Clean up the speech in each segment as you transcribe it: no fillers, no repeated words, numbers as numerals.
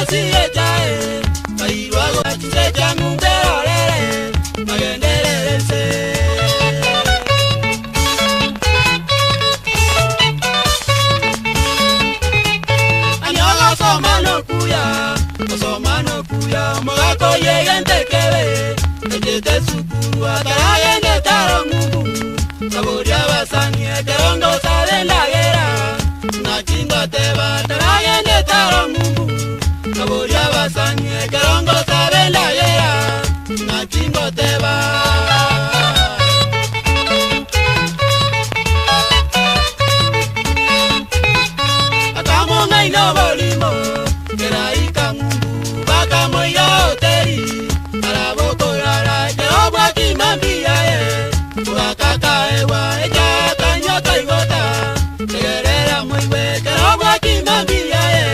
egasi echae, bairwa gochise chang'umbe orere, bagenderere nse. Anyogosoma nokuya, gosoma nokuya, omogaka oyegente kebe, echete sukuru ataragende taro ng'umbu, saboria abasani ekero ngosaba endagera, nachingoteba ataragende taro ng'umbu, saboria abasani ekero ngosaba endagera, nachingoteba. Akamong'aina oborimo, keraika ng'umbu, bakamoira hoteri, arabokorara ekero bwakima mbiyaye, bwakakaewa echakanywa kaigota, tegerera moigwe ekero bwakima mbiyaye,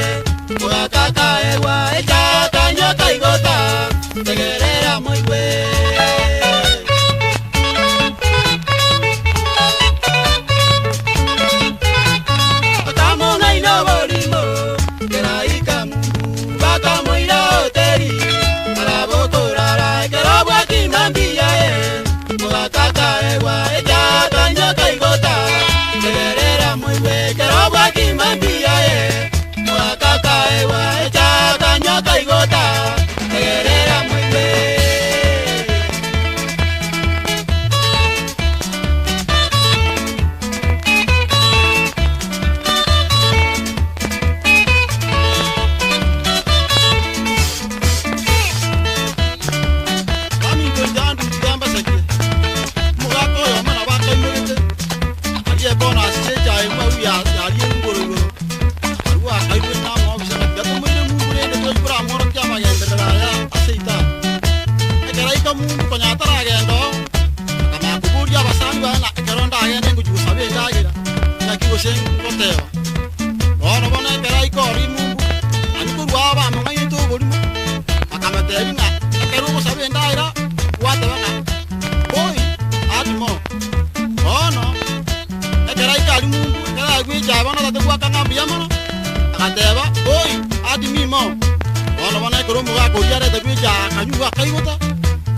bwakakaewa echakanywa kaigota, tegerera moigwe. Akamong'aina oborimo, keraika ng'umbu, bakamoira hoteri, arabokorara ekero bwakima mbiyaye, bwakakaewa echakanywa kaigota, tegerera moigwe ekero bwakima mbiyaye, bwakakaewa echakanywa kaigota, tegerera moigwe. Baminto njandu yambasakie omogaka oyomo nabo akaimogete akaria ekona ase echae mwau yaria engoro igoro akarua akairwe namobisa ng'a tiga tomoire mumbu rende tokoramworokia amagenderero aya ase itabu ekero aika mumbu konya ataragenda oo akamanya koboria abasani baye ng'a ekero ndagende ngochi gosaba endagera ng'aki gose ngoteba bono bono ekero aika oria mumbu naende korwa aba bamong'ainete oborimo bakamotebi ng'a ekero ogosaba endagera gwateba ng'a boy add more bono ekero aika aria mumbu ekero aigwa echae bono tate gwaka ng'a mbuya mono agateba boy add me more bono bono ekero omogaka oria arete gwa echae akanywa akaigota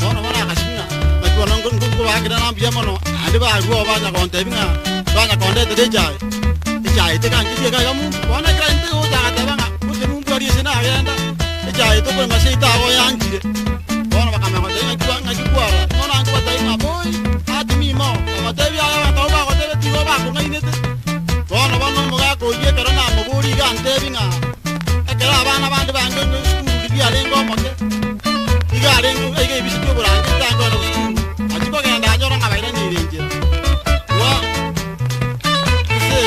bono bono akasung'a naki bono nkobakera na mbuya mono naende barwa oo banya gontebi ng'a banya kondetera echae echae teganchetie iga iga mumbu bono ekero ainte gocha agateba ng'a gose mumbu aria ase nagenda echae tokorema seito abo yanchire bono bakamanya goteba ng'aki gwa ng'aki kwarora bono naende nkobatebia ng'a boy add me more nkabatebia aya abanto abwo bagotebeti igo bakong'ainete bono bono omogaka oyio ekero namoboria iga antebi ng'a ekero abana bande bange esukuru riria arenge omoke iga arenge iga ebiseti oborangeti ange one gosukuru achia kogenda anyore ng'a bairanire enchera bwa ase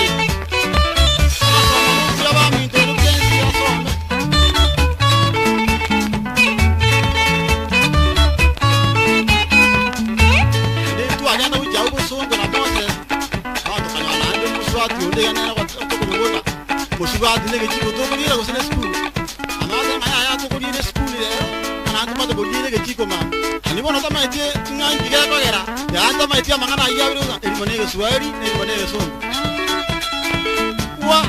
amasomo nobuya baminto onde bwensi asome. Naende twagenda gochia agwo bosongo na Moses, bono tokanyora naende omosubati onde iga nere otokomobota, mosubati na egechiko tokoriera gose na esukuru? Amache ng'a yaya tokoriera esukuru rero, ng'a naende tomanye koriera egechiko mambia. Naende bono tamaeti ng'a inki gekogera, yaani tamaeti amang'ana ayio abere gose erimo na egeswahili, na erimo na egesongo. Gwa!